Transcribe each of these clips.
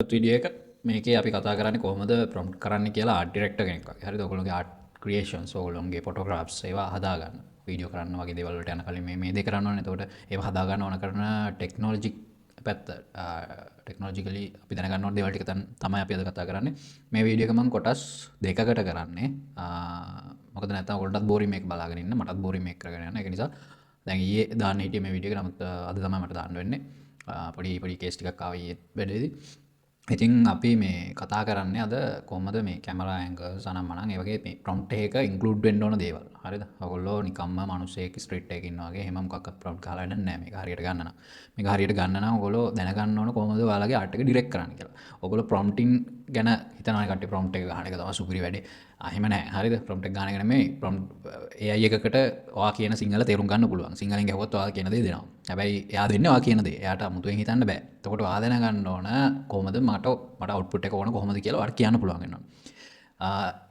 අලුත් වීඩියෝ එක. මේකේ අපි කතා කරන්නේ කොහොමද ප්‍රොම්ප්ට් කරන්න කියලා ආර්ට් ඩිරෙක්ටර් කෙනෙක් වගේ. හරිද? ඔයගොල්ලෝගේ ආර්ට් ක්‍රියේෂන්ස්, ඔයගොල්ලෝගේ ෆොටෝග්‍රාෆ්ස් ඒවා හදාගන්න. වීඩියෝ කරන්න වගේ දේවල් වලට යන කලින් මේ මේ දේ කරන්න ඕනේ. එතකොට ඒවා හදාගන්න ඕන කරන ටෙක්නොලොජි පැත්ත, ටෙක්නොලොජිකලි අපි දැනගන්න ඕන දේවල් ටික තමයි අපි අද කතා කරන්නේ. මේ වීඩියෝ එක මම කොටස් දෙකකට කරන්නේ. මොකද නැත්නම් ඔයගොල්ලන්ටත් බෝරින් මේක බලාගෙන ඉන්න, මටත් බෝරින් මේක කරගෙන යන්න. ඒක නිසා දැන් ඊයේ දාන්න හිටියේ මේ වීඩියෝ එක. නමුත් අද තමයි මට දාන්න වෙන්නේ. පොඩි පොඩි කේස් ටිකක් ආවා ඊයේ වැඩේදී. ඉතින් අපි මේ කතා කරන්නේ අද කොහොමද මේ කැමරා ඇන්ගල්ස් අනම්මනම් ඒ වගේ මේ ප්‍රොම්ප්ට් එක ඉන්ක්ලූඩ් වෙන්න ඕන දේවල්. හරිද? ඔයගොල්ලෝ නිකම්ම මිනිස්සෙක් ස්ට්‍රීට් එකේ ඉන්නා වගේ එහෙම මොකක්වත් ප්‍රොම්ප්ට් ගහලා වැඩක් නෑ. මේක හරියට ගන්න නම්. මේක හරියට ගන්න නම් ඔයගොල්ලෝ දැනගන්න ඕන කොහොමද ඔයාලගේ ආර්ට් එක ඩිරෙක්ට් කරන්න කියලා. ඔයගොල්ලෝ ප්‍රොම්ප්ටින් ගැන හිතනවා කට්ටිය ප්‍රොම්ප්ට් එක ගහන එක තමයි සුපිරි වැඩේ. එහෙම නෑ. හරිද? ප්‍රොම්ප්ට් එක ගහන එක නෙමෙයි. ප්‍රොම්ප්ට් AI එකකට ඔයා කියන සිංහල තේරුම් ගන්න පුළුවන්. සිංහලෙන් ගැහුවොත් ඔයා කියන දේ දෙනවා. හැබැයි එයා දෙන්නේ ඔයා කියන දේ. එයාට අමුතුවෙන් හිතන්න බෑ. එතකොට ඔයා දැනගන්න ඕන කොහොමද මට මට අවුට්පුට් එක ඕන කොහොමද කියලා ඔයාට කියන්න පුළුවන් වෙනවා.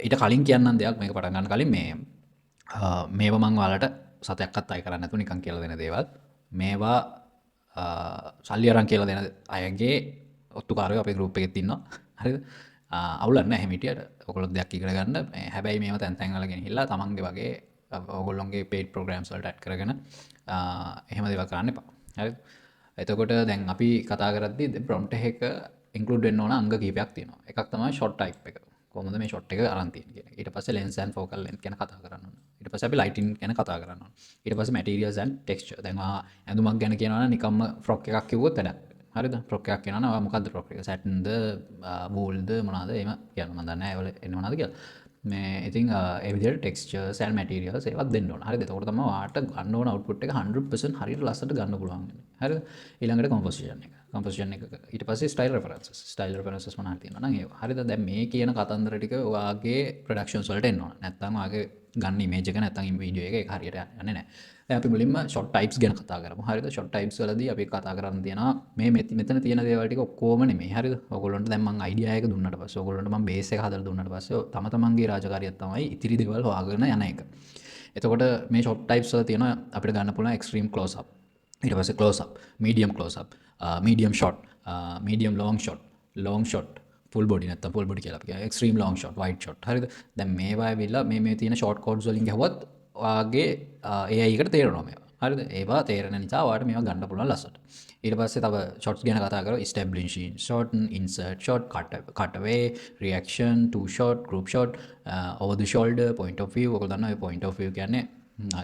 ඊට කලින් කියන්නම් දෙයක්. මේක පටන් ගන්න කලින් මේ මේවා මං ඔයාලට සතයක්වත් අය කරන්නේ නැතුව නිකන් කියලා දෙන දේවල්. මේවා සල්ලි අරන් කියලා දෙන අයගේ ඔත්තුකාරයෝ අපේ ගෲප් එකෙත් ඉන්නවා. හරිද? අවුලක් නෑ එහෙම හිටියට. ඔයගොල්ලෝ දෙයක් ඉගෙන ගන්න. මේ හැබැයි මේවා තැන් තැන් වල ගෙනහිල්ලා තමන්ගේ වගේ ඔයගොල්ලොන්ගේ පේඩ් ප්‍රෝග්‍රෑම්ස් වලට ඇඩ් කරගෙන එහෙම දේවල් කරන්න එපා. හරිද? එතකොට දැන් අපි කතා කරද්දී දැන් ප්‍රොම්ප්ට් එක ඉන්ක්ලූඩ් වෙන්න ඕන අංග කීපයක් තියෙනවා. එකක් තමයි ෂොට් ටයිප් එක. කොහොමද මේ ෂොට් එක අරන් තියෙන්නේ කියන එක. ඊට පස්සේ ලෙන්ස් ඇන්ඩ් ෆෝකල් ලෙන්ත් ගැන කතා කරන්න ඕන. ඊට පස්සේ අපි ලයිටින් ගැන කතා කරන්න ඕන. ඊට පස්සේ මැටීරියල්ස් ඇන්ඩ් ටෙක්ස්චර්. දැන් ඔයා ඇඳුමක් ගැන කියනවා නම් නිකම්ම ෆ්‍රොක් එකක් කිව්වොත් වැඩක්. හරිද? ෆ්‍රොක් එකක් කියනවා නම් ඔයා මොකද්ද ෆ්‍රොක් එක? සැටින්ද, වූල්ද මොනවාද එහෙම කියන්න මම දන්නේ නැහැ ඒවල එන්නේ මොනවද කියලා. මේ ඉතින් ඒ විදිහට ටෙක්ස්චර්ස් ඇන්ඩ් මැටීරියල්ස් ඒවත් දෙන්න ඕන. හරිද? එතකොට තමයි ඔයාට ගන්න ඕන අවුට්පුට් එක 100% හරියට ලස්සනට ගන්න පුළුවන් වෙන්නේ. හරිද? ඊළඟට කොම්පොසිෂන් එක. කොම්පොසිෂන් එක ඊට පස්සේ ස්ටයිල් රෙෆරන්සස්. ස්ටයිල් රෙෆරන්සස් මොනවා හරි තියෙනවා නම් ඒවා. හරිද? දැන් මේ කියන කතන්දර ටික ඔයාගේ ප්‍රොඩක්ෂන්ස් වලට එන්න ඕන. නැත්නම් ඔයාගේ ගන්න ඉමේජ් එක නැත්නම් වීඩියෝ එක ඒක හරියට යන්නේ නැහැ. දැන් අපි මුලින්ම ෂොට් ටයිප්ස් ගැන කතා කරමු. හරිද? ෂොට් ටයිප්ස් වලදී අපි කතා කරන්න තියෙනවා මේ මෙතන තියෙන දේවල් ටික ඔක්කොම නෙමෙයි. හරිද? ඔයගොල්ලන්ට දැන් මං අයිඩියා එක දුන්නාට පස්සේ, ඔයගොල්ලන්ට මං බේස් එක හදලා දුන්නාට පස්සේ තම තමන්ගේ රාජකාරියක් තමයි ඉතිරි දේවල් හොයාගෙන යන එක. එතකොට මේ ෂොට් ටයිප්ස් වල තියෙනවා අපිට ගන්න පුළුවන් එක්ස්ට්‍රීම් ක්ලෝස් අප්. ඊට පස්සේ close up, medium close up, medium shot, medium long shot, long shot, full body නැත්තම් ෆුල් බොඩි කියලා අපි කියනවා. Extreme long shot, wide shot. හරිද? දැන් මේවා ඇවිල්ලා මේ මේ තියෙන ෂොට් කෝඩ්ස් වලින් ගැහුවත් ඔයාගේ AI එකට තේරෙනවා මේවා. හරිද? ඒවා තේරෙන නිසා ඔයාට මේවා ගන්න පුළුවන් ලස්සනට. ඊට පස්සේ තව ෂොට්ස් ගැන කතා කරලා establishing shot, insert shot, cut away, reaction, two shot, group shot, over the shoulder, point of view. ඔයගොල්ලෝ දන්නවා මේ point of view කියන්නේ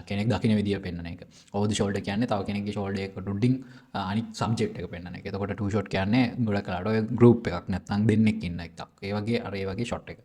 කෙනෙක් දකින විදිය පෙන්වන එක. Over the shoulder කියන්නේ තව කෙනෙක්ගේ shoulder එක උඩින් අනිත් සබ්ජෙක්ට් එක පෙන්වන එක. එතකොට two shot කියන්නේ ගොඩක් වෙලාවට ඔය group එකක් නැත්නම් දෙන්නෙක් ඉන්න එකක්. ඒ වගේ අර ඒ වගේ shot එක.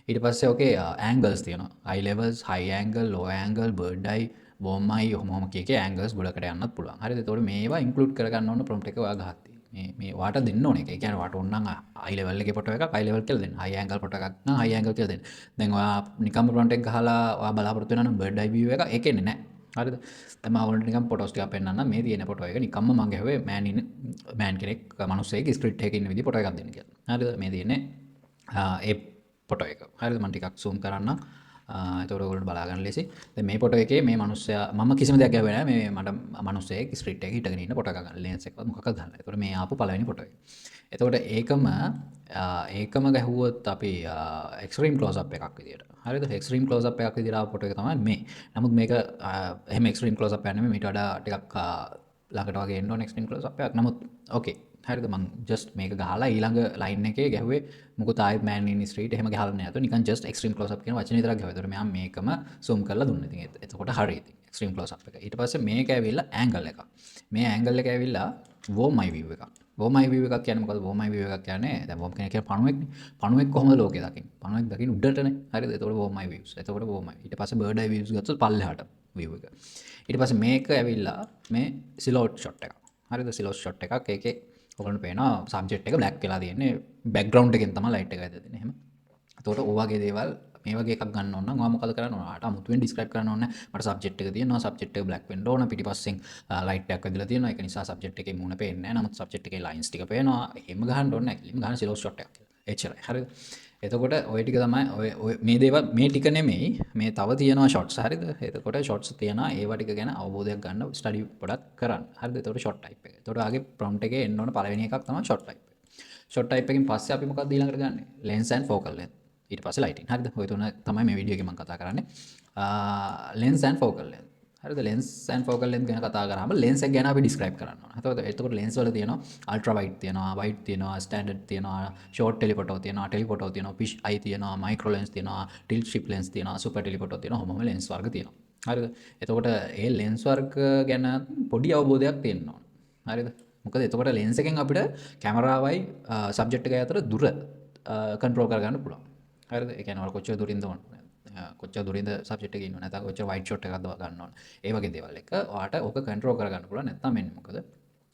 ඊට පස්සේ ඔකේ angles තියෙනවා. Eye levels, high angle, low angle, bird eye, worm eye ඔහොම ඔහොම කිය කිය angles ගොඩකට යන්නත් පුළුවන්. හරිද? එතකොට මේවා ඉන්ක්ලූඩ් කරගන්න ඕන ප්‍රොම්ප්ට් එක ඔයා ගහද්දී. මේ මේ ඔයාට දෙන්න ඕන එක. ඒ කියන්නේ ඔයාට ඕන නම් eye level එකේ ෆොටෝ එකක් eye level කියලා දෙන්න. High angle photo එකක් නම් high angle කියලා දෙන්න. දැන් ඔයා නිකම්ම ප්‍රොම්ප්ට් එක ගහලා ඔයා බලාපොරොත්තු වෙනවා නම් bird eye view එකක් ඒක එන්නේ නැහැ. හරිද? දැන් මම ඔයාලට නිකන් ෆොටෝස් ටිකක් පෙන්නන්නම්. මේ තියෙන ෆොටෝ එක නිකම්ම මං ගැහුවේ මෑන් ඉන්න මෑන් කෙනෙක් මිනිස්සෙක් ස්ට්‍රීට් එකක ඉන්න විදිහ ෆොටෝ එකක් දෙන්න කියලා. හරිද? මේ තියෙන්නේ ඒ ෆොටෝ එක. හරිද? මම ටිකක් සූම් කරන්නම්. එතකොට ඔයගොල්ලන්ට බලා ගන්න ලේසි. දැන් මේ ෆොටෝ එකේ මේ මිනිස්සයා මම කිසිම දෙයක් ගැහුවේ නෑ. මේ මට මිනිස්සෙක් ස්ට්‍රීට් එකේ හිටගෙන ඉන්න ෆොටෝ එකක් ගන්න. ලෙන්ස් එකවත් මොකක්වත් ගන්න. එතකොට මේ ආපු පළවෙනි ෆොටෝ එක. එතකොට ඒකම ඒකම ගැහුවොත් අපි එක්ස්ට්‍රීම් ක්ලෝස් අප් එකක් විදියට. හරිද? එක්ස්ට්‍රීම් ක්ලෝස් අප් එකක් විදියට ආපු ෆොටෝ එක තමයි මේ. නමුත් මේක එහෙම එක්ස්ට්‍රීම් ක්ලෝස් අප් එකක් නෙමෙයි. මීට වඩා ටිකක් ළඟට වගේ එන්න ඕන එක්ස්ට්‍රීම් ක්ලෝස් අප් එකක්. නමුත් ඕකේ. හරිද? මං ජස්ට් මේක ගහලා ඊළඟ ලයින් එකේ ගැහුවේ මොකද ආයෙත් මෑන් ඉන් ස්ට්‍රීට් එහෙම ගහලා නෑ. ඒතකොට නිකන් ජස්ට් එක්ස්ට්‍රීම් ක්ලෝස් අප් කියන වචනේ විතරක් ගැහුවා. ඒතකොට මෙයා මේකම සූම් කරලා දුන්නා. ඉතින් එතකොට හරි ඉතින් එක්ස්ට්‍රීම් ක්ලෝස් අප් එක. ඊට පස්සේ මේක ඇවිල්ලා ඇන්ගල් එකක්. මේ ඇන්ගල් එක ඇවිල්ලා වෝම් අයි විව් එකක්. වෝම් අයි විව් එකක් කියන්නේ මොකද්ද? වෝම් අයි විව් එකක් කියන්නේ දැන් වෝම් කෙනෙක් කියන්නේ පණුවෙක්නේ. පණුවෙක් කොහොමද ලෝකේ දකින්නේ? පණුවෙක් දකින්නේ උඩටනේ. හරිද? එතකොට වෝම් අයි විව්ස්. එතකොට වෝම් අයි. ඊට පස්සේ බර්ඩ් අයි විව්ස් ගත්තොත් පල්ලෙහාට විව් එක. ඊට පස්සේ මේක ඇවිල්ලා මේ සිලෝට් ෂොට් එකක්. හරිද? සිලෝට් ෂොට් එකක්. ඒකේ ඔයගොල්ලන්ට පේනවා සබ්ජෙක්ට් එක බ්ලැක් වෙලා තියෙන්නේ. බැක්ග්‍රවුන්ඩ් එකෙන් තමයි ලයිට් එක ඇදලා තියෙන්නේ. එහෙම. එතකොට ඔය වගේ දේවල් මේ වගේ එකක් ගන්න ඕන නම් ඔයා මොකද කරන්න ඕන? ඔයාට අමුතුවෙන් ඩිස්ක්‍රයිබ් කරන්න ඕනේ. මට සබ්ජෙක්ට් එක තියෙනවා. සබ්ජෙක්ට් එක බ්ලැක් වෙන්න ඕන. පිටිපස්සෙන් ලයිට් එකක් වැදලා තියෙනවා. ඒක නිසා සබ්ජෙක්ට් එකේ මූණ පේන්නේ නැහැ. නමුත් සබ්ජෙක්ට් එකේ ලයින්ස් ටික පේනවා. එහෙම ගහන්න ඕනේ නැහැ. කෙලින්ම ගහන සිලෝට් ෂොට් එකක් කියලා. එච්චරයි. හරිද? එතකොට ඔය ටික තමයි ඔය ඔය මේ දේවල් මේ ටික නෙමෙයි, මේ තව තියෙනවා ෂොට්ස්. හරිද? එතකොට ෂොට්ස් තියෙනවා. ඒවා ටික ගැන අවබෝධයක් ගන්න ස්ටඩි පොඩක් කරන්න. හරිද? එතකොට ෂොට් ටයිප් එක. එතකොට ඔයාගේ ප්‍රොම්ප්ට් එකේ එන්න ඕන පළවෙනි එකක් තමයි ෂොට් ටයිප් එක. ෂොට් ටයිප් එකෙන් පස්සේ අපි මොකක්ද ඊළඟට ගන්නෙ? Lens and focal length. ඊට පස්සේ ලයිටින්. හරිද? ඔය තුන තමයි මේ වීඩියෝ එකේ මම කතා කරන්නේ. Lens and focal length. හරිද? ලෙන්ස් ඇන්ඩ් ෆෝකල් ලෙන්ත් ගැන කතා කරාම ලෙන්ස් එක ගැන අපි ඩිස්ක්‍රයිබ් කරන්න ඕන. එතකොට ලෙන්ස් වල තියෙනවා අල්ට්‍රා වයිඩ් තියෙනවා, වයිඩ් තියෙනවා, ස්ටෑන්ඩඩ් තියෙනවා, ෂෝට් ටෙලිෆොටෝ තියෙනවා, ටෙලිෆොටෝ තියෙනවා, ෆිෂ් අයි තියෙනවා, මයික්‍රෝ ලෙන්ස් තියෙනවා, ටිල්ට් ෂිප් ලෙන්ස් තියෙනවා, සුපර් ටෙලිෆොටෝ තියෙනවා, ඔහොමම ලෙන්ස් වර්ග තියෙනවා. හරිද? එතකොට ඒ ලෙන්ස් වර්ග ගැන පොඩි අවබෝධයක් තියෙන්න ඕන. හරිද? මොකද එතකොට ලෙන්ස් එකෙන් අපිට කැමරාවයි සබ්ජෙක්ට් එකයි අතර දුර කන්ට්‍රෝල් කරගන්න පුළුවන්. හරිද? ඒ කියන්නේ ඔයාලා කොච්චර දුරින්ද ඕන, කොච්චර දුරින්ද සබ්ජෙක්ට් එකේ ඉන්නව, නැත්නම් කොච්චර වයිඩ් ෂොට් එකක්ද ගන්න ඕන. ඒ වගේ දේවල් එක ඔයාට ඕක කන්ට්‍රෝල් කරගන්න පුළුවන්. නැත්නම් එන්නේ මොකද?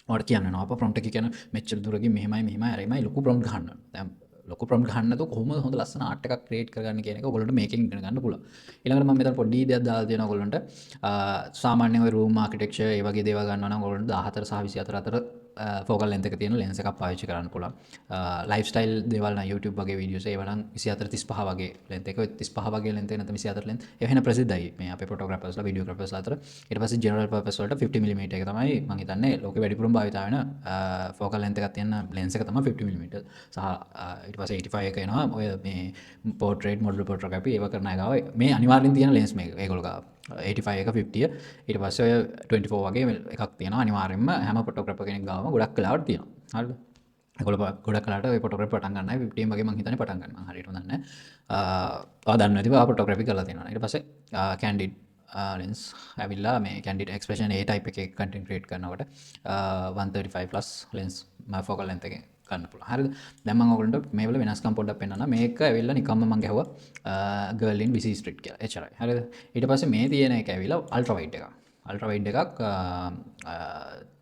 ඔයාට කියන්න වෙනවා අප ප්‍රොම්ප්ට් එකේ කියන මෙච්චර දුරකින් මෙහෙමයි මෙහෙමයි අර එමයි ලොකු ප්‍රොම්ප්ට් ගහන්න ඕන. දැන් ලොකු ප්‍රොම්ප්ට් ගහන්න නැතුව කොහොමද හොඳ ලස්සන ආර්ට් එකක් ක්‍රියේට් කරගන්නේ කියන එක ඔයගොල්ලන්ට මේකෙන් ඉගෙන ගන්න පුළුවන්. ඊළඟට මම මෙතන පොඩි දෙයක් දාලා තියෙනවා ඔයගොල්ලන්ට. සාමාන්‍යයෙන් ඔය රූම් ආකිටෙක්චර් ඒ වගේ දේවල් ගන්නවා නම් ඔයගොල්ලන්ට 14 සහ 24 අතර ෆෝකල් ලෙන්ත් එක තියෙන ලෙන්ස් එකක් පාවිච්චි කරන්න පුළුවන්. ලයිෆ් ස්ටයිල් දේවල් නම් YouTube වගේ වීඩියෝස් ඒවා නම් 24 35 වගේ ලෙන්ත් එක, ඔය 35 වගේ ලෙන්ත් එක නැත්නම් 24 ලෙන්ත් ඒවා වෙන ප්‍රසිද්ධයි මේ අපේ ෆොටෝග්‍රැෆර්ස්ලා වීඩියෝග්‍රැෆර්ස්ලා අතර. ඊට පස්සේ ජෙනරල් පර්පස් වලට 50 mm එක තමයි මං හිතන්නේ ලෝකෙ වැඩිපුරම භාවිතා වෙන ෆෝකල් ලෙන්ත් එකක් තියෙන ලෙන්ස් එක තමයි 50 mm. සහ ඊට පස්සේ 85 එක එනවා ඔය මේ පෝට්‍රේට් මොඩල් ෆොටෝග්‍රැෆි ඒවා කරන අය ගාව මේ අනිවාර්යෙන් තියෙන ලෙන්ස් මේක ඒගොල්ලෝ ගාව 85 එක 50. ඊට පස්සේ ඔය 24 වගේ එකක් තියෙනවා අනිවාර්යෙන්ම හැම ෆොටෝග්‍රැෆර් කෙනෙක් ගාවම ගොඩක් වෙලාවට තියෙනවා. හරිද? ඒගොල්ලෝ ගොඩක් වෙලාවට ඔය ෆොටෝග්‍රැෆි පටන් ගන්න අය 50 වගේ මං හිතන්නේ පටන් ගන්න. මං හරියටම දන්නේ නැහැ. ඔයා දන්නේ නැතිව ඔයා ෆොටෝග්‍රැෆි කරලා තියෙනවා. ඊට පස්සේ කැන්ඩිඩ් ලෙන්ස් ඇවිල්ලා මේ කැන්ඩිඩ් එක්ස්ප්‍රෙෂන් ඒ ටයිප් එකේ කන්ටෙන්ට් ක්‍රියේට් කරනකොට 135 ප්ලස් ලෙන්ස් ෆෝකල් ලෙන්ත් එකෙන් ගන්න පුළුවන්. හරිද? දැන් මම ඔයගොල්ලන්ට මේ වල වෙනස්කම් පොඩ්ඩක් පෙන්නන්න. මේක ඇවිල්ලා නිකම්ම මං ගැහුවා ගර්ල් ඉන් බිසි ස්ට්‍රීට් කියලා. එච්චරයි. හරිද? ඊට පස්සේ මේ තියෙන එක ඇවිල්ලා අල්ට්‍රා වයිඩ් එකක්. අල්ට්‍රා වයිඩ් එකක්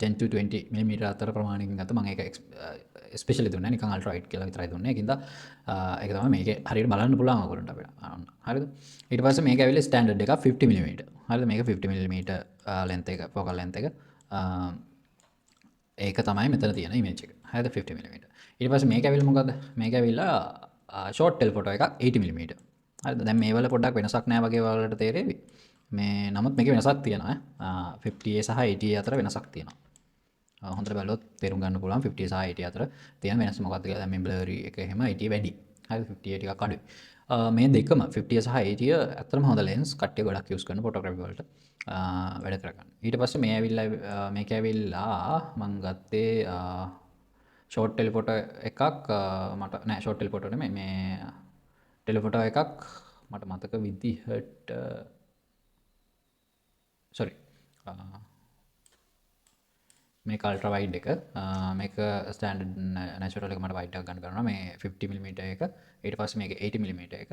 10 to 20 mm අතර ප්‍රමාණයකින් ගත්තා. මං ඒක ස්පෙෂලි දුන්නේ නිකන් අල්ට්‍රා වයිඩ් කියලා විතරයි දුන්නේ. ඒකින්ද ඒක තමයි මේකේ හරියට බලන්න පුළුවන් ඔයගොල්ලන්ට අපිට. හරිද? ඊට පස්සේ මේක ඇවිල්ලා ස්ටෑන්ඩඩ් එකක් 50 mm. හරිද? මේක 50 mm ලෙන්ත් එක, ෆෝකල් ලෙන්ත් එක. ඒක තමයි මෙතන තියෙන ඉමේජ් එක. හරිද? 50 mm. ඊට පස්සේ මේක ඇවිල්ලා මොකද්ද? මේක ඇවිල්ලා ෂෝට් ටෙලිෆොටෝ එකක් 80 mm. හරිද? දැන් මේ වල පොඩ්ඩක් වෙනසක් නෑ වගේ ඔයාලට තේරෙවි. මේ නමුත් මේකේ වෙනසක් තියෙනවා ඈ. 50 සහ 80 අතර වෙනසක් තියෙනවා. හොඳට බැලුවොත් තේරුම් ගන්න පුළුවන් 50 සහ 80 අතර තියෙන වෙනස මොකක්ද කියලා. දැන් මේ බ්ලරි එක එහෙම 80 වැඩි. හරිද? 50 ටිකක් අඩුයි. මේ දෙකම 50 සහ 80 ඇත්තටම හොඳ ලෙන්ස් කට්ටිය ගොඩක් යූස් කරන ෆොටෝග්‍රැෆි වලට වැඩ කරගන්න. ඊට පස්සේ මේ ඇවිල්ලා මේක ඇවිල්ලා මං ගත්තේ ෂෝට් ටෙලිෆොටෝ එකක් මට නෑ ෂෝට් ටෙලිෆොටෝ නෙමෙයි මේ ටෙලිෆොටෝ එකක් මට මතක විදිහට සෝරි මේක අල්ට්‍රා වයිඩ් එක මේක ස්ටෑන්ඩඩ් නැචරල් එක මට වයිඩ් එකක් ගන්න බැරුණා මේ 50 mm එක ඊට පස්සේ මේක 80 mm එක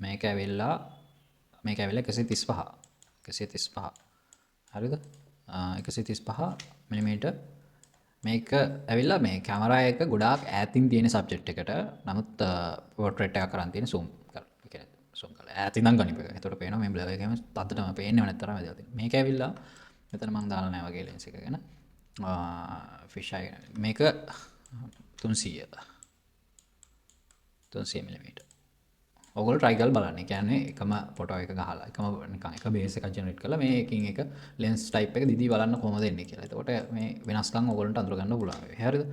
මේක ඇවිල්ලා 135 135 හරිද 135 mm මේක ඇවිල්ලා මේ කැමරා එක ගොඩාක් ඈතින් තියෙන සබ්ජෙක්ට් එකට නමුත් පෝට්‍රේට් එකක් කරන් තියෙන සූම් කරලා ඒ කියන්නේ සූම් කරලා ඈතින් නම් ගනිප එක. එතකොට පේනවා මේ බ්ලර් එකේම තද්දටම පේන්නේම නැත්තරම් වැදලා තියෙනවා. මේක ඇවිල්ලා මෙතන මං දාලා නැහැ වගේ ලෙන්ස් එක ගැන. ෆිෂ් අයි ගැන. මේක 300 300 mm. ඔයගොල්ලෝ try කරලා බලන්න. ඒ කියන්නේ එකම ෆොටෝ එක ගහලා එකම නිකන් එක බේස් එකක් ජෙනරේට් කරලා මේ එකින් එක ලෙන්ස් ටයිප් එක දිදී බලන්න කොහොමද එන්නේ කියලා. එතකොට මේ වෙනස්කම් ඔයගොල්ලන්ට අඳුර ගන්න පුළුවන් වෙයි. හරිද?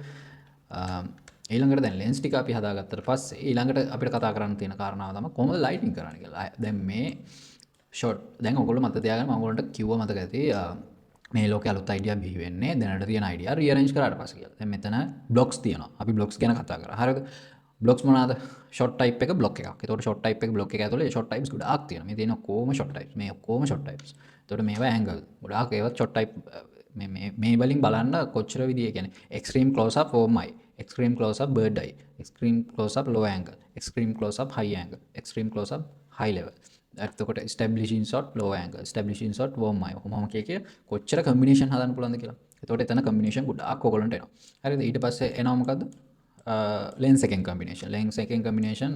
ඊළඟට දැන් ලෙන්ස් ටික අපි හදාගත්තට පස්සේ ඊළඟට අපිට කතා කරන්න තියෙන කාරණාව තමයි කොහොමද ලයිටින් කරන්නේ කියලා. දැන් මේ ෂොට් දැන් ඔයගොල්ලෝ මතක තියාගන්න මම ඔයගොල්ලන්ට කිව්වා මතක ඇති මේ ලෝකේ අලුත් අයිඩියා බිහි වෙන්නේ දැනට තියෙන අයිඩියා රීඅරේන්ජ් කරාට පස්සේ කියලා. දැන් මෙතන බ්ලොක්ස් තියෙනවා. අපි බ්ලොක්ස් ගැන කතා කරා. හරිද? බ්ලොක්ස් මොනවාද? ෂොට් ටයිප් එක බ්ලොක් එකක්. එතකොට ෂොට් ටයිප් එක බ්ලොක් එක ඇතුලේ ෂොට් ටයිප්ස් ගොඩාක් තියෙනවා. මේ තියෙන ඔක්කොම ෂොට් ටයිප්ස්. මේ ඔක්කොම ෂොට් ටයිප්ස්. එතකොට මේවා ඇන්ගල්. ගොඩාක් ඒවත් ෂොට් ටයිප් මේ මේ මේ වලින් බලන්න කොච්චර විදිය කියන්නේ extreme close up warm eye, extreme close up bird eye, extreme close up low angle, extreme close up high angle, extreme close up high level. එතකොට establishing shot low angle, establishing shot warm eye. ඔහොම කිය කිය කොච්චර combination හදන්න පුළුවන්ද කියලා. එතකොට එතන කම්බිනේෂන් ගොඩාක් ඔයගොල්ලන්ට එනවා. හරිද? ඊට පස්සේ එනවා මොකද්ද? ලෙන්ස් එකෙන් කම්බිනේෂන්. ලෙන්ස් එකෙන් කම්බිනේෂන්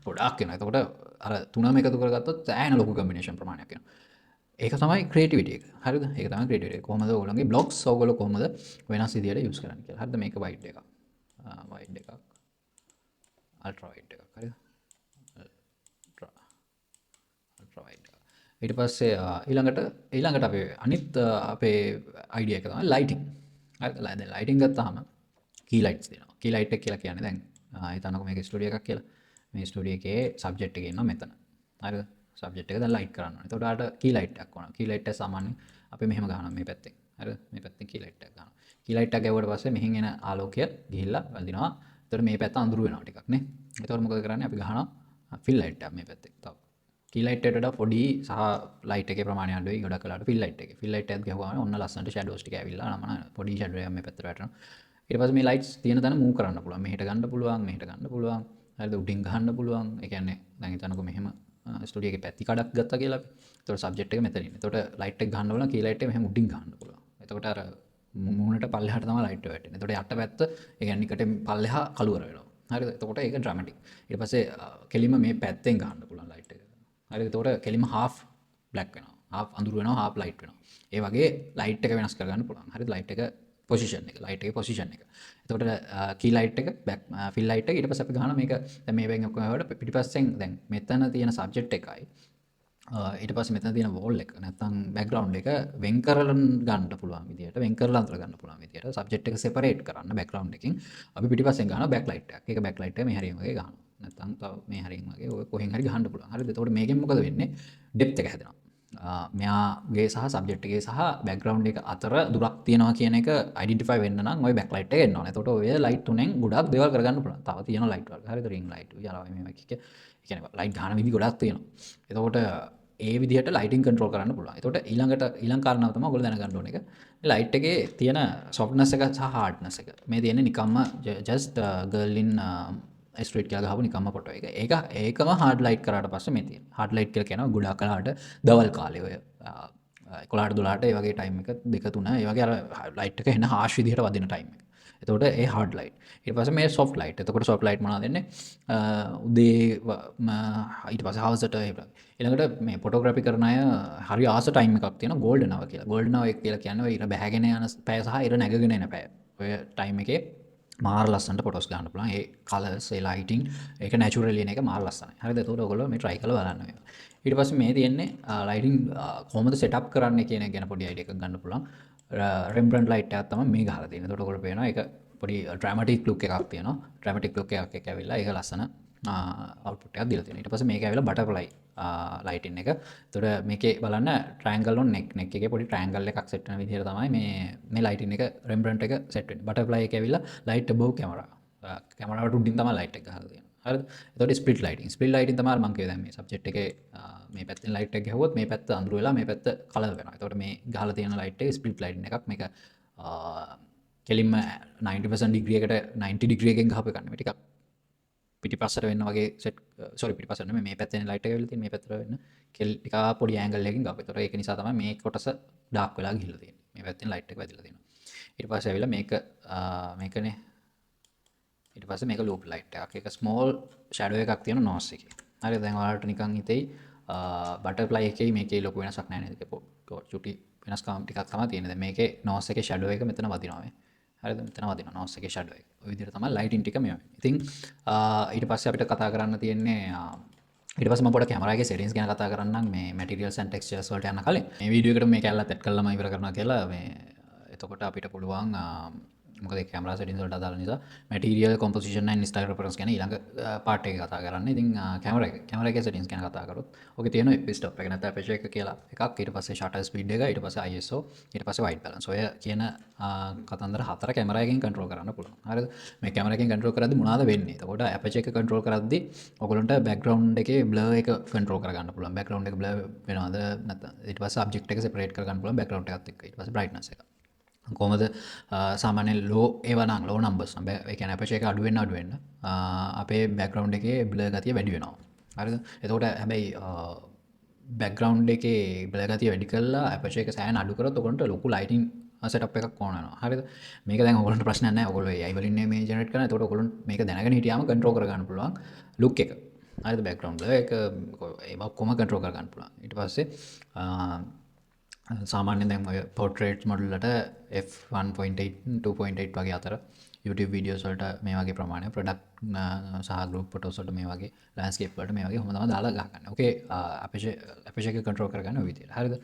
ගොඩාක් එනවා. එතකොට අර තුනම එකතු කරගත්තොත් සෑහෙන ලොකු කම්බිනේෂන් ප්‍රමාණයක් එනවා. ඒක තමයි ක්‍රියේටිවිටි එක. හරිද? ඒක තමයි ක්‍රියේටිවිටි එක. කොහොමද ඔයගොල්ලන්ගේ බ්ලොග්ස් ඔයගොල්ලෝ කොහොමද වෙනස් විදියට යූස් කරන්නේ කියලා. හරිද? මේක වයිඩ් එකක්. වයිඩ් එකක්. අල්ට්‍රා වයිඩ් එකක්. හරිද? අල්ට්‍රා වයිඩ් එකක්. ඊට පස්සේ ඊළඟට ඊළඟට අපේ අනිත් අපේ අයිඩියා එක තමයි ලයිටිං. හරිද? දැන් ලයිටිං ගත්තාම කී ලයිට්ස් දෙනවා. කී ලයිට් එක කියලා කියන්නේ දැන් හිතන්නකෝ මේක ස්ටුඩියෝ එකක් කියලා. මේ ස්ටුඩියෝ එකේ සබ්ජෙක්ට් එක ඉන්නවා මෙතන. හරිද? සබ්ජෙක්ට් එක දැන් ලයිට් කරන්න ඕනේ. එතකොට ඔයාලට කී ලයිට් එකක් ඕන. කී ලයිට් එක සාමාන්‍යයෙන් අපි මෙහෙම ගහනවා මේ පැත්තෙන්. හරිද? මේ පැත්තෙන් කී ලයිට් එකක් ගහනවා. කී ලයිට් එකක් ගැහුවට පස්සේ මෙහෙන් එන ආලෝකය ගිහිල්ලා වදිනවා. එතකොට මේ පැත්ත අඳුරු වෙනවා ටිකක් නේ. එතකොට මොකද කරන්නේ? අපි ගහනවා ෆිල් ලයිට් එකක් මේ පැත්තෙන්. තව කී ලයිට් එකට වඩා පොඩි සහ ලයිට් එකේ ප්‍රමාණය අඩුයි ගොඩක් වෙලාවට ෆිල් ලයිට් එකේ. ෆිල් ලයිට් එකක් ගැහුවාම ඔන්න ලස්සනට ෂැඩෝස් ටික ඇවිල්ලා නමන පොඩි ෂැඩෝ එකක් මේ පැත්තට වැටෙනවා. ඊට පස්සේ මේ ලයිට්ස් තියෙන තැන මූව් කරන්න පුළුවන්. මෙහෙට ගන්න පුළුවන්, මෙහෙට ගන්න පුළුවන්. හරිද? උඩින් ගහන්න පුළුවන්. ඒ කියන්නේ දැන් හිතන්නකෝ මෙහෙම ස්ටුඩියෝ එකේ පැති කඩක් ගත්තා කියලා අපි. එතකොට සබ්ජෙක්ට් එක මෙතන ඉන්නේ. එතකොට ලයිට් එක ගහන්න බලන කී ලයිට් එක මෙහෙම උඩින් ගහන්න පුළුවන්. එතකොට අර මූණට පල්ලෙහාට තමයි ලයිට් එක වැටෙන්නේ. එතකොට යට පැත්ත ඒ කියන්නේ නිකට පල්ලෙහා කළුවර වෙනවා. හරිද? එතකොට ඒක ඩ්‍රැමැටික්. ඊට පස්සේ කෙලිම මේ පැත්තෙන් ගහන්න පුළුවන් ලයිට් එක. හරිද? එතකොට කෙලිම හාෆ් බ්ලැක් වෙනවා. හාෆ් අඳුරු වෙනවා, හාෆ් ලයිට් වෙනවා. ඒ වගේ ලයිට් එක වෙනස් කරගන්න පුළුවන්. හරිද? ලයිට් එක පොසිෂන් එක, ලයිට් එකේ පොසිෂන් එක. එතකොට කී ලයිට් එක, බෑක් ෆිල් ලයිට් එක. ඊට පස්සේ අපි ගහනවා මේක දැන් මේ වෙන් ඔක්කොම වලට පිටිපස්සෙන් දැන් මෙතන තියෙන සබ්ජෙක්ට් එකයි ඊට පස්සේ මෙතන තියෙන වෝල් එක නැත්නම් බෑග්ග්‍රවුන්ඩ් එක වෙන් කරලා ගන්න පුළුවන් විදියට, වෙන් කරලා අඳුර ගන්න පුළුවන් විදියට සබ්ජෙක්ට් එක සෙපරේට් කරන්න බෑග්ග්‍රවුන්ඩ් එකකින් අපි පිටිපස්සෙන් ගහනවා බෑක් ලයිට් එකක්. ඒක බෑක් ලයිට් එක මේ හරියම වගේ ගහනවා. නැත්නම් තව මේ හරියම වගේ ඔය කොහෙන් හරි ගහන්න පුළුවන්. හරිද? එතකොට මේකෙන් මොකද වෙන්නේ? ඩෙප්ත් එක හැදෙනවා. මෙයාගේ සහ සබ්ජෙක්ට් එකේ සහ බෑග්ග්‍රවුන්ඩ් එක අතර දුරක් තියෙනවා කියන එක අයිඩෙන්ටිෆයි වෙන්න නම් ඔය බෑක් ලයිට් එක එන්න ඕනේ. එතකොට ඔය ලයිට් තුනෙන් ගොඩක් දේවල් කරගන්න පුළුවන්. තව තියෙනවා ලයිට් වර්ග. හරිද? රින්ග් ලයිට්, යාළුවා මේ වගේ එක. ඒ කියන්නේ ලයිට් ගහන විදි ගොඩක් තියෙනවා. එතකොට ඒ විදිහට ලයිටිං කන්ට්‍රෝල් කරන්න පුළුවන්. එතකොට ඊළඟට ඊළඟ කාරණාව තමයි ඔයගොල්ලෝ දැනගන්න ඕන එක. ලයිට් එකේ තියෙන සොෆ්ට්නස් එක සහ හાર્ඩ්නස් එක. මේ තියෙන්නේ නිකම්ම ජස්ට් ගර්ල් ඉන් ස්ට්‍රීට් කියලා ගහපු නිකම්ම ෆොටෝ එක. ඒක ඒකම හાર્ඩ් ලයිට් කරාට පස්සේ මේ තියෙන්නේ. හાર્ඩ් ලයිට් කියලා කියනවා ගොඩාක් කලකට දවල් කාලේ ඔය 11ට 12ට ඒ වගේ ටයිම් එක 2 3 ඒ වගේ අර ලයිට් එක එන හාෂ් විදිහට වදින ටයිම් එක. එතකොට ඒ හાર્ඩ් ලයිට්. ඊට පස්සේ මේ සොෆ්ට් ලයිට්. එතකොට සොෆ්ට් ලයිට් මොනවද දෙන්නේ? උදේ ඊට පස්සේ හවසට ඒ වගේ. ඊළඟට මේ ෆොටෝග්‍රැෆි කරන අය හරි ආස ටයිම් එකක් තියෙනවා ගෝල්ඩන් අවර් කියලා. ගෝල්ඩන් අවර් එක කියලා කියන්නේ ඔය ඉර බැහැගෙන යන පැය සහ ඉර නැගගෙන එන පැය. ඔය ටයිම් එකේ මාර ලස්සනට ෆොටෝස් ගන්න පුළුවන්. ඒ කලර්ස්, ඒ ලයිටිං, ඒක නැචරලි එන එක මාර ලස්සනයි. හරිද? එතකොට ඔයගොල්ලෝ මේ try කරලා බලන්න මේවා. ඊට පස්සේ මේ තියෙන්නේ ලයිටිං කොහොමද සෙටප් කරන්නේ කියන එක ගැන පොඩි අයිඩියා එකක් ගන්න පුළුවන්. රෙම්බ්‍රන්ට් ලයිට් එකක් තමයි මේ ගහලා තියෙන්නේ. එතකොට ඔයගොල්ලෝ පේනවා ඒක පොඩි ඩ්‍රැමැටික් ලුක් එකක් තියෙනවා. ඩ්‍රැමැටික් ලුක් එකක් එක්ක ඇවිල්ලා ඒක ලස්සන අවුට්පුට් එකක් දීලා තියෙනවා. ඊට පස්සේ මේක ඇවිල්ලා බටර්ෆ්ලයි ලයිටින් එක. එතකොට මේකේ බලන්න ට්‍රයැන්ගල් ඔන් නෙක්, නෙක් එකේ පොඩි ට්‍රයැන්ගල් එකක් සෙට් වෙන විදිහට තමයි මේ මේ ලයිටින් එක රෙම්බ්‍රන්ට් එක සෙට් වෙන්නේ. බටර්ෆ්ලයි එක ඇවිල්ලා ලයිට් අබව් කැමරා. කැමරාවට උඩින් තමයි ලයිට් එක ගහලා තියෙන්නේ. හරිද? එතකොට ස්ප්ලිට් ලයිටින්. ස්ප්ලිට් ලයිටින් තමයි මම කිව්වේ දැන් මේ සබ්ජෙක්ට් එකේ මේ පැත්තෙන් ලයිට් එක ගැහුවොත් මේ පැත්ත අඳුර වෙලා මේ පැත්ත කලර් වෙනවා. එතකොට මේ ගහලා තියෙන ලයිට් එක ස්ප්ලිට් ලයිටින් එකක්. මේක කෙලින්ම 90% ඩිග්‍රී එකට 90 ඩිග්‍රී එකෙන් ගහපු එකක් නෙමෙයි. ටිකක් පිටිපස්සට වෙන්න වගේ සෙට්, සෝරි, පිටිපස්සට නෙමෙයි, මේ පැත්තෙන් ලයිට් එක වෙලා තියෙන්නේ මේ පැත්තට වෙන්න කෙල් ටිකක් පොඩි ඇන්ගල් එකකින් ගහපු. ඒතකොට ඒක නිසා තමයි මේ කොටස ඩාර්ක් වෙලා ගිහිල්ලා තියෙන්නේ. මේ පැත්තෙන් ලයිට් එක වැදිලා තියෙනවා. ඊට පස්සේ ඇවිල්ලා මේක මේකනේ. ඊට පස්සේ මේක ලූප් ලයිට් එකක්. ඒක ස්මෝල් ෂැඩෝ එකක් තියෙන නෝස් එකේ. හරි, දැන් ඔයාලට නිකන් හිතෙයි බටර්ෆ්ලයි එකේ මේකේ ලොකු වෙනසක් නෑ නේද? චුටි වෙනස්කම් ටිකක් තමයි තියෙන්නේ. දැන් මේකේ නෝස් එකේ ෂැඩෝ එක මෙතන වදිනවා මේ. හරිද? මෙතන වදිනවා නෝස් එකේ ෂැඩෝ එක. ඔය විදිහට තමයි ලයිටින් ටික මේ වෙන්නේ. ඉතින් ඊට පස්සේ අපිට කතා කරන්න තියෙන්නේ ඊට පස්සේ මම පොඩක් කැමරා එකේ සෙටින්ග්ස් ගැන කතා කරන්නම් මේ මැටීරියල්ස් ඇන්ඩ් ටෙක්ස්චර්ස් වලට යන්න කලින්. මේ වීඩියෝ එකට මේ කැලලත් ඇඩ් කරලාම ඉවර කරනවා කියලා මේ එතකොට අපිට පුළුවන් මොකද ඒ කැමරා සෙටින්ග්ස් වලට අදාළ නිසා material composition and style reference ගැන ඊළඟ පාර්ට් එකේ කතා කරන්න. ඉතින් කැමරා එකේ සෙටින්ග්ස් ගැන කතා කරොත් ඔකේ තියෙනවා f stop එක නැත්නම් ඇපචර් එක කියලා එකක්. ඊට පස්සේ ෂටර් ස්පීඩ් එක, ඊට පස්සේ ISO, ඊට පස්සේ වයිට් බැලන්ස්. ඔය කියන කතන්දර හතර කැමරා එකෙන් කන්ට්‍රෝල් කරන්න පුළුවන්. හරිද? මේ කැමරා එකෙන් කන්ට්‍රෝල් කරද්දි මොනවද වෙන්නේ? එතකොට ඇපචර් එක කන්ට්‍රෝල් කරද්දි ඔයගොල්ලන්ට බෑග්ග්‍රවුන්ඩ් එකේ බ්ලර් එක කන්ට්‍රෝල් කරගන්න පුළුවන්. බෑග්ග්‍රවුන්ඩ් එක බ්ලර් වෙනවද නැත්නම් ඊට පස්සේ ඔබ්ජෙක්ට් එක සෙපරේට් කරගන්න පුළුවන් බෑග්ග්‍රවුන්ඩ් එකත් එක්ක. ඊට පස්සේ බ්‍රයිට්නස් එක. කොහොමද සාමාන්‍යයෙන් ලෝ ඒවා නම් ලෝ නම්බර්ස් නම් ඒ කියන්නේ ඇපචර් එක අඩු වෙන්න අඩු වෙන්න අපේ බෑග්ග්‍රවුන්ඩ් එකේ බ්ලර් ගතිය වැඩි වෙනවා. හරිද? එතකොට හැබැයි බෑග්ග්‍රවුන්ඩ් එකේ බ්ලර් ගතිය වැඩි කරලා ඇපචර් එක සෑහෙන අඩු කරොත් ඔයගොල්ලන්ට ලොකු ලයිටින් සෙටප් එකක් ඕන වෙනවා. හරිද? මේක දැන් ඔයගොල්ලන්ට ප්‍රශ්නයක් නෑ. ඔයගොල්ලෝ AI වලින් මේ ජෙනරේට් කරන්නේ. එතකොට ඔයගොල්ලන් මේක දැනගෙන හිටියාම කන්ට්‍රෝල් කරගන්න පුළුවන් ලුක් එක. හරිද? බෑග්ග්‍රවුන්ඩ් බ්ලර් එක ඒවා ඔක්කොම කන්ට්‍රෝල් කරගන්න පුළුවන්. ඊට පස්සේ සාමාන්‍යයෙන් දැන් ඔය පෝට්‍රේට් මොඩල් වලට f1.8 2.8 වගේ අතර YouTube videos වලට මේ වගේ ප්‍රමාණය, ප්‍රොඩක්ට් සහ ගෲප් ෆොටෝස් වලට මේ වගේ, ලෑන්ඩ්ස්කේප් වලට මේ වගේ ඔහොම තමයි දාලා ගහගන්නේ. ඕකේ ඇපචර් එක කන්ට්‍රෝල් කරගන්න ඔය විදියට. හරිද?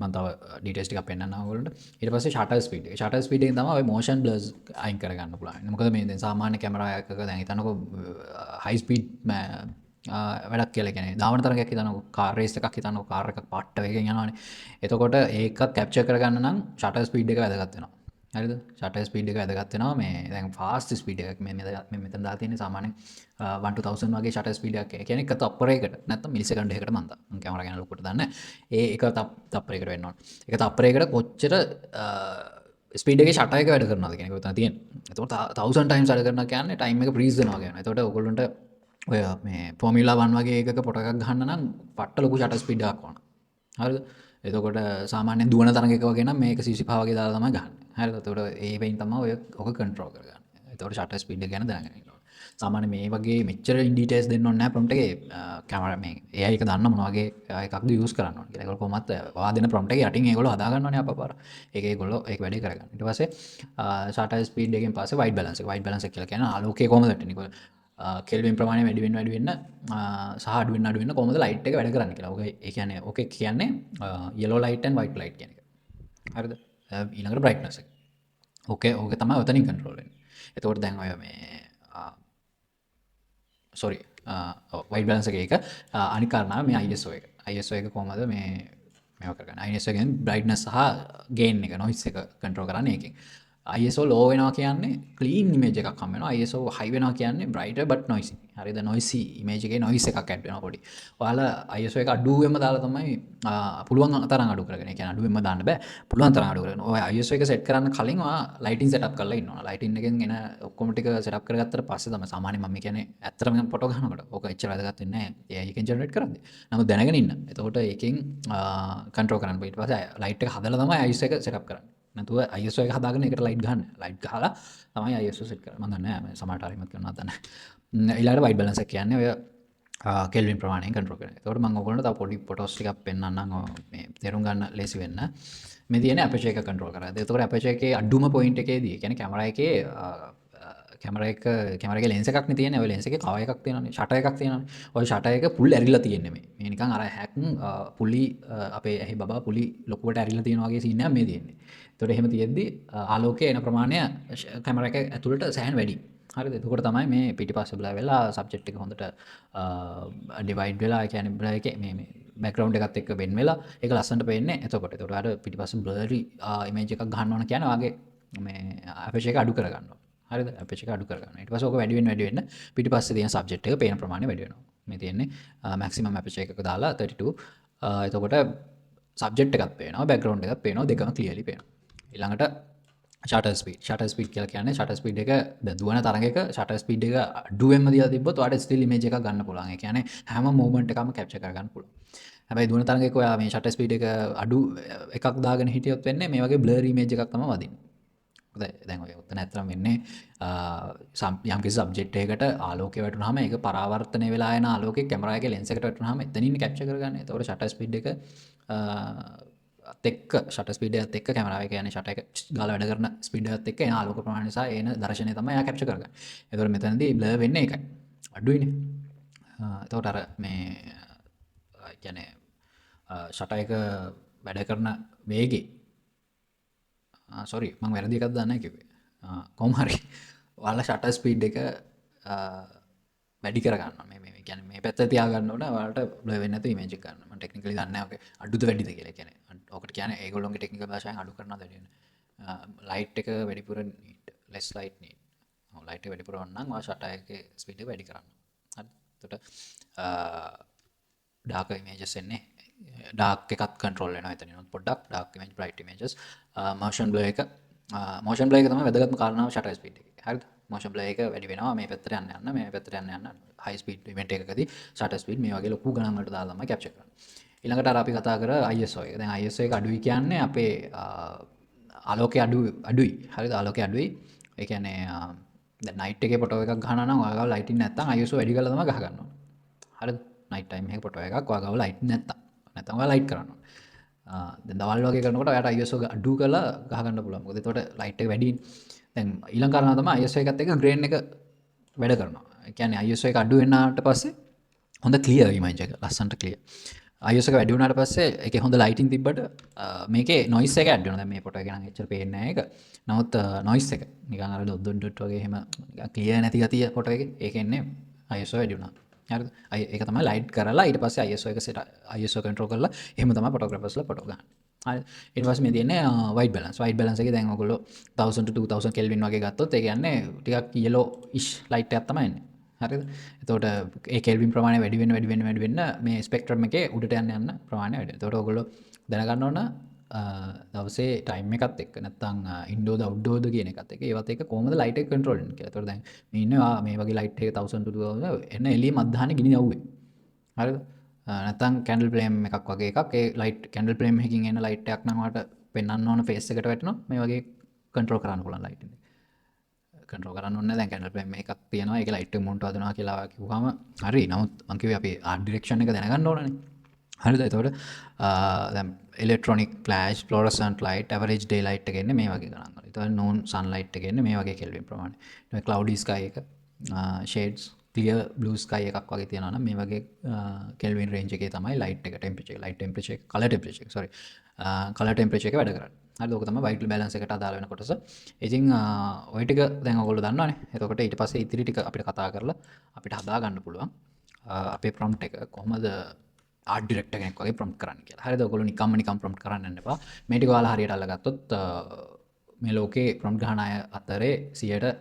මම තව ඩීටේල්ස් ටිකක් පෙන්නන්නම් ඔයගොල්ලන්ට. ඊට පස්සේ ෂටර් ස්පීඩ් එක. ෂටර් ස්පීඩ් එකෙන් තමයි ඔය මෝෂන් බ්ලර්ස් අයින් කරගන්න පුළුවන්. මොකද මේ දැන් සාමාන්‍ය කැමරා එකක දැන් හිතන්නකෝ හයි ස්පීඩ් වැඩක් කියලා කියන්නේ ධාවන තරගයක් හිතන්නකෝ, කාර් රේස් එකක් හිතන්නකෝ, කාර් එකක් පට්ට වේගෙන් යනවනේ. එතකොට ඒක කැප්චර් කරගන්න නම් ෂටර් ස්පීඩ් එක වැදගත් වෙනවා. හරිද? ෂටර් ස්පීඩ් එක වැදගත් වෙනවා. මේ දැන් ෆාස්ට් ස්පීඩ් එකක් මේ මේ මෙතන දාලා තියෙන්නේ සාමාන්‍යයෙන් 1 to 1000 වගේ ෂටර් ස්පීඩ් එකක්. ඒ කියන්නේ එක තප්පරයකට නැත්නම් මිලිසෙකන්ඩ් එකකට මන් දා. මං කැමරා ගැන ලොකුවට දන්නේ නැහැ. ඒ එක තප්පරයකට වෙන්න ඕන. එක තප්පරයකට කොච්චර ස්පීඩ් එකේ ෂටර් එක වැඩ කරනවද කියන එක උතන තියෙන්නේ. එතකොට 1000 ටයිම්ස් වැඩ කරනවා කියන්නේ ටයිම් එක ෆ්‍රීස් වෙනවා කියනවා. එතකොට ඔයගොල්ලන්ට ඔය මේ ෆෝමියුලා 1 වගේ එකක ෆොටෝ එකක් ගහන්න නම් පට්ට ලොකු ෂටර් ස්පීඩ් එකක් ඕන. හරිද? එතකොට සාමාන්‍යයෙන් දුවන තරඟ වගේ නම් මේක 125 වගේ දාලා තමයි ගහන්නේ. හරිද? එතකොට ඒ වෙයින් තමයි ඔය ඔක කන්ට්‍රෝල් කරගන්නේ. එතකොට ෂටර් ස්පීඩ් එක ගැන දැනගෙන ඉන්න ඕන. සාමාන්‍ය මේ වගේ මෙච්චර ඉන් ඩීටේල්ස් දෙන්න ඕනේ නැහැ ප්‍රොම්ප්ට් එකේ. කැමරා මේ AI එක දන්න මොන වගේ එකක්ද යූස් කරන්න ඕන කියලා. ඒගොල්ලෝ කොහොමත් ඔයා දෙන ප්‍රොම්ප්ට් එකේ යටින් ඒගොල්ලෝ හදා ගන්නවනේ අපපාර. ඒක ඒගොල්ලෝ ඒක වැඩේ කරගන්න. ඊට පස්සේ ෂටර් ස්පීඩ් එකෙන් පස්සේ වයිට් බැලන්ස් එක. වයිට් බැලන්ස් එක කියලා කියන්නේ ආලෝකය කොහොමද වැටෙන්නේ කියලා. කෙල්වින් ප්‍රමාණය වැඩි වෙන්න වැඩි වෙන්න සහ අඩු වෙන්න අඩු වෙන්න කොහොමද ලයිට් එක වැඩ කරන්නේ කියලා. ඔක ඒ කියන්නේ ඔකේ කියන්නේ yellow light and white light කියන එක. හරිද? ඊළඟට බ්‍රයිට්නස් එක. ඕකේ ඕක තමයි ඔතනින් කන්ට්‍රෝල් වෙන්නේ. එතකොට දැන් ඔය මේ සෝරි, වයිට් බැලන්ස් එක ඒක අනිත් කාරණාව මේ ISO එක. ISO එක කොහොමද මේ මේව කරගන්නේ? ISO එකෙන් බ්‍රයිට්නස් සහ ගේන් එක නොයිස් එක කන්ට්‍රෝල් කරන්නේ ඒකෙන්. ISO ලෝ වෙනවා කියන්නේ ක්ලීන් ඉමේජ් එකක් හම්බ වෙනවා. ISO හයි වෙනවා කියන්නේ බ්‍රයිටර් බට් නොයිසි. හරිද? නොයිසි ඉමේජ් එකේ නොයිස් එකක් ඇඩ් වෙනවා පොඩි. ඔයාලා ISO එක අඩුවෙන්ම දාලා තමයි පුළුවන් තරම් අඩු කරගෙන. ඒ කියන්නේ අඩුවෙන්ම දාන්න බෑ. පුළුවන් තරම් අඩු කරගෙන. ඔය ISO එක සෙට් කරන්න කලින් ඔයා ලයිටින් සෙටප් කරලා ඉන්න ඕන. ලයිටින් එකෙන් එන ඔක්කොම ටික සෙටප් කරගත්තට පස්සේ තමයි සාමාන්‍යයෙන් මම කියන්නේ ඇත්තටම ෆොටෝ ගහනකොට ඕක එච්චර වැදගත් වෙන්නේ නැහැ. AI එකෙන් ජෙනරේට් කරද්දි. නමුත් දැනගෙන ඉන්න. එතකොට ඒකෙන් කන්ට්‍රෝල් කරන්න. ඊට පස්සේ ලයිට් එක හදලා තමයි ISO එක සෙටප් කරන්නේ. නැතුව ISO එක හදාගෙන ඒකට ලයිට් ගහන්න. ලයිට් ගහලා තමයි ISO set කරන්නේ. මම දන්නේ නැහැ මම සමහරට හරියමත් කරනවද දන්නේ නැහැ. ඊළඟට වයිට් බැලන්ස් එක කියන්නේ ඔය කෙල්වින් ප්‍රමාණයෙන් කන්ට්‍රෝල් කරන එක. එතකොට මම ඔයගොල්ලන්ට තව පොඩි ෆොටෝස් ටිකක් පෙන්නන්නම් මේ තේරුම් ගන්න ලේසි වෙන්න. මේ තියෙන්නේ ඇපචර් එක කන්ට්‍රෝල් කරලා. එතකොට ඇපචර් එකේ අඩුම පොයින්ට් එකේදී, ඒ කියන්නේ කැමරා එකේ කැමරා එක කැමරා එකේ ලෙන්ස් එකක් නේ තියෙන්නේ. ඔය ලෙන්ස් එකේ කවර් එකක් තියෙනවනේ. ෂටර් එකක් තියෙනවනේ. ඔය ෂටර් එක ෆුල් ඇරිලා තියෙන්නේ මේ. මේ නිකන් අර හැක් පුලි අපේ ඇහි බබා පුලි ලොකුවට ඇරිලා තියෙන වගේ සීන් එකක් මේ තියෙන්නේ. එතකොට එහෙම තියෙද්දි ආලෝකය එන ප්‍රමාණය කැමරා එක ඇතුළට සෑහෙන වැඩි. හරිද? එතකොට තමයි මේ පිටිපස්ස බ්ලර් වෙලා සබ්ජෙක්ට් එක හොඳට ඩිවයිඩ් වෙලා, ඒ කියන්නේ බ්ලර් එකේ මේ මේ බැක්ග්‍රවුන්ඩ් එකත් එක්ක වෙන් වෙලා ඒක ලස්සනට පේන්නේ එතකොට. එතකොට අර පිටිපස්ස බ්ලරි ඉමේජ් එකක් ගහන්න ඕන කියන්නේ ඔයාගේ මේ ඇපචර් එක අඩු කරගන්න ඕන. හරිද? ඇපචර් එක අඩු කරගන්න. ඊට පස්සේ ඕක වැඩි වෙන්න වැඩි වෙන්න පිටිපස්සේ තියෙන සබ්ජෙක්ට් එක පේන ප්‍රමාණය වැඩි වෙනවා. මේ තියෙන්නේ මැක්සිමම් ඇපචර් එකක දාලා 32. එතකොට සබ්ජෙක්ට් එකත් පේනවා, බැක්ග්‍රවුන්ඩ් එකත් පේනවා, දෙකම ක්ලියර්ලි පේනවා. ඊළඟට ෂටර් ස්පීඩ්. ෂටර් ස්පීඩ් කියලා කියන්නේ ෂටර් ස්පීඩ් එක දැන් දුවන තරඟයක ෂටර් ස්පීඩ් එක අඩුවෙන්ම දීලා තිබ්බොත් ඔයාලට ස්ටිල් ඉමේජ් එකක් ගන්න පුළුවන්. ඒ කියන්නේ හැම මූව්මන්ට් එකක්ම කැප්චර් කරගන්න පුළුවන්. හැබැයි දුවන තරඟයක ඔයා මේ ෂටර් ස්පීඩ් එක අඩු එකක් දාගෙන හිටියොත් වෙන්නේ මේ වගේ බ්ලර් ඉමේජ් එකක් තමයි වදින්නේ. මොකද දැන් ඔය ඔතන ඇත්තටම වෙන්නේ යම්කිසි සබ්ජෙක්ට් එකකට ආලෝකය වැටුනහම ඒක පරාවර්තනය වෙලා එන ආලෝකය කැමරා එකේ ලෙන්ස් එකට වැටුනහම එතනින් කැප්චර් කරගන්නේ. එතකොට ෂටර් ස්පීඩ් එක එක්ක ෂටර් ස්පීඩ් එකත් එක්ක කැමරාව එක කියන්නේ ෂටර් එක ගාලා වැඩ කරන ස්පීඩ් එකත් එක්ක එන ආලෝක ප්‍රමාණය නිසා එන දර්ශනය තමයි එයා කැප්චර් කරගන්නේ. එතකොට මෙතනදී බ්ලර් වෙන්නේ ඒකයි. අඩුයිනේ. එතකොට අර මේ කියන්නේ ෂටර් එක වැඩ කරන වේගේ, සොරි, මං වැරදි එකක් දන්නේ නැහැ කිව්වේ. කොහොම හරි ඔයාලා ෂටර් ස්පීඩ් එක වැඩි කරගන්න ඕනේ. මේ මේ කියන්නේ මේ පැත්ත තියාගන්න ඕන ඔයාලට බ්ලර් වෙන්නේ නැතුව ඉමේජ් එක ගන්න. මම ටෙක්නිකලි දන්නේ නැහැ ඔක අඩුද වැඩිද කියලා. ඒ කියන්නේ ඔකට කියන්නේ ඒගොල්ලෝගේ ටෙක්නිකල් භාෂාවෙන් අඩු කරනවද වැඩි වෙනවද? ලයිට් එක වැඩිපුර need, less light need. ඔව්, ලයිට් එක වැඩිපුර ඕන නම් ඔයා ෂටර් එකේ ස්පීඩ් එක වැඩි කරන්න. හරි. එතකොට ඩාර්ක් ඉමේජස් එන්නේ ඩාර්ක් එකත් කන්ට්‍රෝල් වෙනවා එතනින් පොඩ්ඩක් dark image, bright images. Motion blur එක, මෝෂන් බ්ලර් එක තමයි වැදගත්ම කාරණාව ෂටර් ස්පීඩ් එකේ. හරිද? මෝෂන් බ්ලර් එක වැඩි වෙනවා මේ පැත්තට යන්න යන්න, මේ පැත්තට යන්න යන්න. හයි ස්පීඩ් ඉවෙන්ට් එකකදී ෂටර් ස්පීඩ් මේ වගේ ලොකු ගණන් වලට දාලා තමයි කැප්චර් කරන්නේ. ඊළඟට අර අපි කතා කර ISO එක. දැන් ISO එක අඩුයි කියන්නේ අපේ ආලෝකය අඩුයි. හරිද? ආලෝකය අඩුයි. ඒ කියන්නේ දැන් නයිට් එකේ ෆොටෝ එකක් ගහනවා නම් ඔයා ගාව ලයිටින් නැත්තම් ISO වැඩි කරලා තමයි ගහ ගන්න ඕනේ. හරිද? නයිට් ටයිම් එකේ ෆොටෝ එකක් ඔයා ගාව ලයිට් නැත්තම් නැත්තම් ඔයා ලයිට් කරන්න ඕනේ. දැන් දවල් වගේ කරනකොට ඔයාට ISO අඩු කරලා ගහ ගන්න පුළුවන්. මොකද එතකොට ලයිට් එක වැඩිනේ. දැන් ඊළඟ කාරණාව තමයි ISO එකත් එක්ක ග්‍රේන් එක වැඩ කරනවා. ඒ කියන්නේ ISO එක අඩු වෙනාට පස්සේ හොඳ ක්ලියර් ඉමේජ් එක, ලස්සනට ක්ලියර්. ISO එක වැඩි වුණාට පස්සේ ඒකේ හොඳ ලයිටින් තිබ්බට මේකේ නොයිස් එක ඇඩ් වෙනවා. දැන් මේ ෆොටෝ එක නම් එච්චර පේන්නේ නැහැ ඒක. නමුත් නොයිස් එක නිකන් අර ඩොට් ඩොට් ඩොට් වගේ එහෙම නිකන් ක්ලියර් නැති ගතිය ෆොටෝ එකේ, ඒක එන්නේ ISO වැඩි වුණා. හරිද? ඒක තමයි ලයිට් කරලා ඊට පස්සේ ISO එක සෙට්, ISO control කරලා එහෙම තමයි ෆොටෝග්‍රැෆර්ස්ලා ෆොටෝ ගන්න. හරි. ඊට පස්සේ මේ තියෙන්නේ වයිට් බැලන්ස්. වයිට් බැලන්ස් එකේ දැන් ඔයගොල්ලෝ 1000 to 2000 kelvin වගේ ගත්තොත් ඒ කියන්නේ ටිකක් yellow ish light එකක් තමයි එන්නේ. හරිද? එතකොට ඒ කෙල්වින් ප්‍රමාණය වැඩි වෙන්න වැඩි වෙන්න වැඩි වෙන්න මේ ස්පෙක්ට්‍රම් එකේ උඩට යන්න යන්න ප්‍රමාණය වැඩි වෙනවා. එතකොට ඔයගොල්ලෝ දැනගන්න ඕන දවසේ ටයිම් එකත් එක්ක නැත්තම් ඉන්ඩෝර්ද අවුට්ඩෝර්ද කියන එකත් එක්ක ඒවත් එක්ක කොහොමද ලයිට් එක කන්ට්‍රෝල් වෙන්නේ කියලා. එතකොට දැන් මේ ඉන්නවා මේ වගේ ලයිට් එක 1000 to 2000 එන්න එළිය මධ්‍යහ්නේ ගිනි අවුවේ. හරිද? නැත්තම් කැන්ඩල් ෆ්ලේම් එකක් වගේ එකක්, ඒ ලයිට් කැන්ඩල් ෆ්ලේම් එකකින් එන ලයිට් එකක් නම් ඔයාලට පෙන්වන්න ඕන ෆේස් එකට වැටෙනවා. මේ වගේ කන්ට්‍රෝල් කරන්න පුළුවන් ලයිට් එක. කන්ට්‍රෝල් කරන්න ඕනේ දැන් කැන්ඩල් ෆ්ලේම් එකක් තියෙනවා, ඒකේ ලයිට් එක මුන්ට වදිනවා කියලා කිව්වම හරි. නමුත් මං කිව්වේ අපි ආර්ට් ඩිරෙක්ෂන් එක දැනගන්න ඕනනේ. හරිද? එතකොට දැන් electronic flash, fluorescent light, average daylight එක එන්නේ මේ වගේ ගණන් වල. ඊට පස්සේ නූන් සන්ලයිට් එක එන්නේ මේ වගේ කෙල්වින් ප්‍රමාණය. ඊට පස්සේ ක්ලවුඩි ස්කයි එක, ෂේඩ්ස්, ක්ලියර් බ්ලූ ස්කයි එකක් වගේ තියෙනවා නම් මේ වගේ කෙල්වින් රේන්ජ් එකේ තමයි ලයිට් එක ටෙම්පරේචර් එක, ලයිට් ටෙම්පරේචර් එක, කලර් ටෙම්පරේචර් එක, සෝරි, කලර් ටෙම්පරේචර් එක වැඩ කරන්නේ. හරිද? ඕක තමයි වයිට් බැලන්ස් එකට අදාළ වෙන කොටස. ඉතින් ඔය ටික දැන් ඔයගොල්ලෝ දන්නවනේ. එතකොට ඊට පස්සේ ඉතිරි ටික අපිට කතා කරලා අපිට හදා ගන්න පුළුවන් අපේ ප්‍රොම්ප්ට් එක කොහොමද ආර්ට් ඩිරෙක්ටර් කෙනෙක් වගේ ප්‍රොම්ප්ට් කරන්න කියලා. හරිද? ඔයගොල්ලෝ නිකම්ම නිකම් ප්‍රොම්ප්ට් කරන්න යන්න එපා. මේ ටික ඔයාලා හරියට අල්ලගත්තොත් මේ ලෝකේ ප්‍රොම්ප්ට් ගහන අය අතරේ 100ට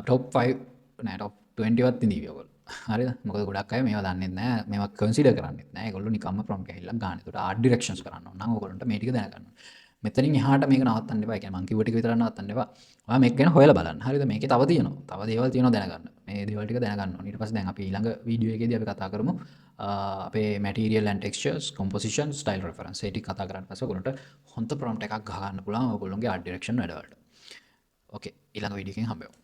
ටොප් 5 නෑ, ටොප් 20 වත් ඉඳීවි ඔයගොල්ලෝ. හරිද? මොකද ගොඩක් අය මේවා දන්නෙත් නෑ, මේවා කන්සිඩර් කරන්නෙත් නෑ. ඒගොල්ලෝ නිකම්ම ප්‍රොම්ප්ට් ගහලා ගන්න. ඒකට ආර්ට් ඩිරෙක්ෂන්ස් කරන්න ඕන නම් ඔයගොල්ලන්ට මේ ටික දැනගන්න ඕන. මෙතනින් එහාට මේක නවත්තන්න එපා. ඒ කියන්නේ මං කිව්ව ටික විතරක් නවත්තන්න එපා. ඔයා මේක ගැන හොයලා බලන්න. හරිද? මේකේ තව තියෙනවා. තව දේවල් තියෙනවා දැනගන්න. මේ දේවල් ටික දැනගන්න ඕන. ඊට පස්සේ දැන් අපි ඊළඟ වීඩියෝ එකේදී අපි කතා කරමු අපේ material and textures, composition, style reference. ඒ ටික කතා කරාට පස්සේ ඔයගොල්ලන්ට හොඳ ප්‍රොම්ප්ට් එකක් ගහ ගන්න පුළුවන් ඔයගොල්ලෝගේ ආර්ට් ඩිරෙක්ෂන් වැඩවලට. ඕකේ, ඊළඟ වීඩියෝ එකෙන් හම්බෙමු.